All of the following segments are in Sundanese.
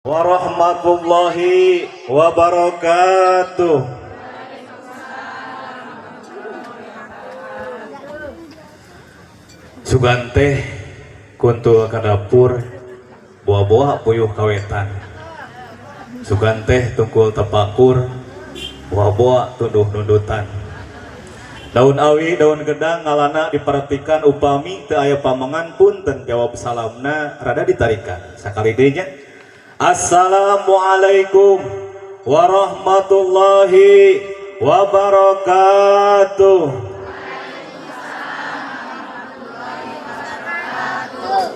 Warahmatullahi wabarakatuh. Sugan teh kuntul ka dapur, boa-boa puyuh kawetan. Sugan teh tungkul tepakur, boa-boa tunduh nundutan. Daun awi, daun gedang ngalana diperhatikan, upami teu aya pamangan punten jawab salamna rada ditarikan. Sakali deui nya. Assalamualaikum warahmatullahi wabarakatuh.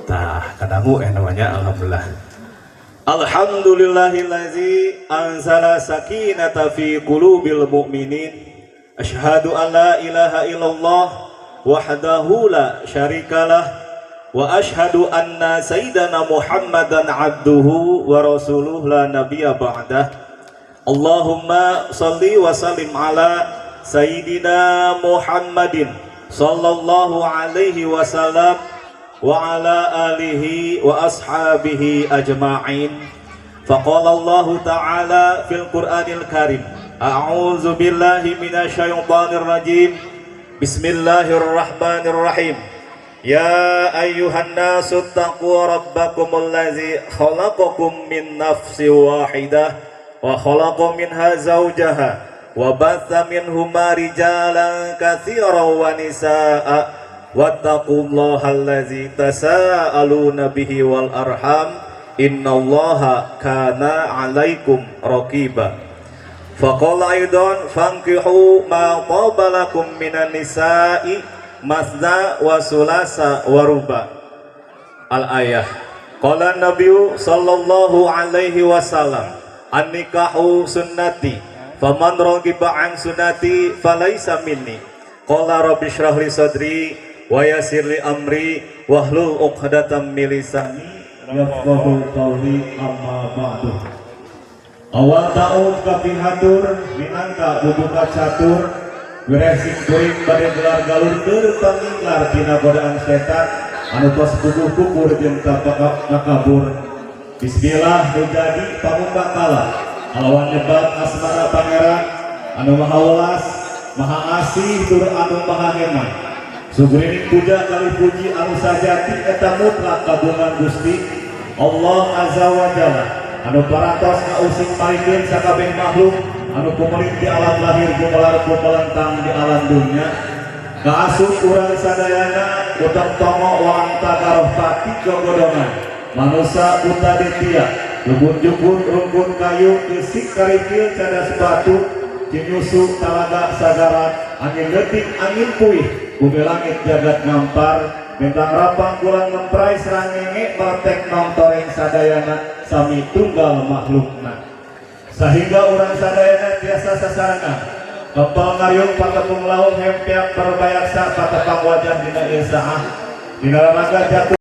Tah, kadangu namanya, alhamdulillah. Alhamdulillahillazi anzala sakinata fi qulubil mu'minin. Asyhadu an la ilaha illallah wahdahu la syarikalah wa asyhadu anna sayyidana Muhammadan abduhu wa rasuluh la nabiyya ba'dah. Allahumma salli wa sallim ala sayyidina Muhammadin sallallahu alaihi wasallam wa ala alihi wa ashabihi ajma'in. Faqala Allah ta'ala fil Qur'anil Karim, a'udzu billahi minasyaitonir rajim. Bismillahirrahmanirrahim. Ya ayyuhan nasu taqu rabbakumul ladzi khalaqakum min nafsin wahidah wa khalaqa minha zawjaha wa batha minhuma rijalan katsiran wa nisaa wattaqullaha allazi tasaaluna bihi wal arham innallaha kana 'alaikum raqiba. Faqala aidan fankihu ma taba lakum minan nisa'i masna wa sulasa wa ruba. Al ayah. Qala nabiyyu sallallahu alaihi wasallam, an-nikahu sunnati faman raghiba an sunnati falaisa minni. Qala rabbi shrah li sadri wa yassir li amri wahlul 'uqdatam min lisani yafqahu qawli. Amma ba'du. Awal taun kapihatur minangka bubuka catur, wireh sim kuring bade gelar galur keur panginglar tina godaan setan anu tos puguh kukur jeung takabur. Bismillah nu jadi pamupakala alawan nyebat asmara Pangeran anu maha welas, maha asih, tur anu maha heman. Sugrining puja kali puji anu sajati eta mutlak kagungan Gusti Allah Azza wa Jalla anu parantos ngausing malikeun sakabeh makhluk anu kumelit di alam lahir, gumelar gumelentang di alam dunya. Kaasup urang sadayana, utang tongo walang tagaroh pati gogodongan manusa buta ditia lubun jukun rungkun kayu gesik karikil cadas batu cinyusu talaga sagara angin leutik angin puih bumi langit jagat ngampar bintang rapang bulan ngemprai serangenge baletek nongtoreng sadayana sami tunggal makhlukna sehingga urang sadayana tiasa sasarengan kempel ngariung patepung laung hempeak berbayaksa patepang wajah dina ieu saah dina raraga jatuh.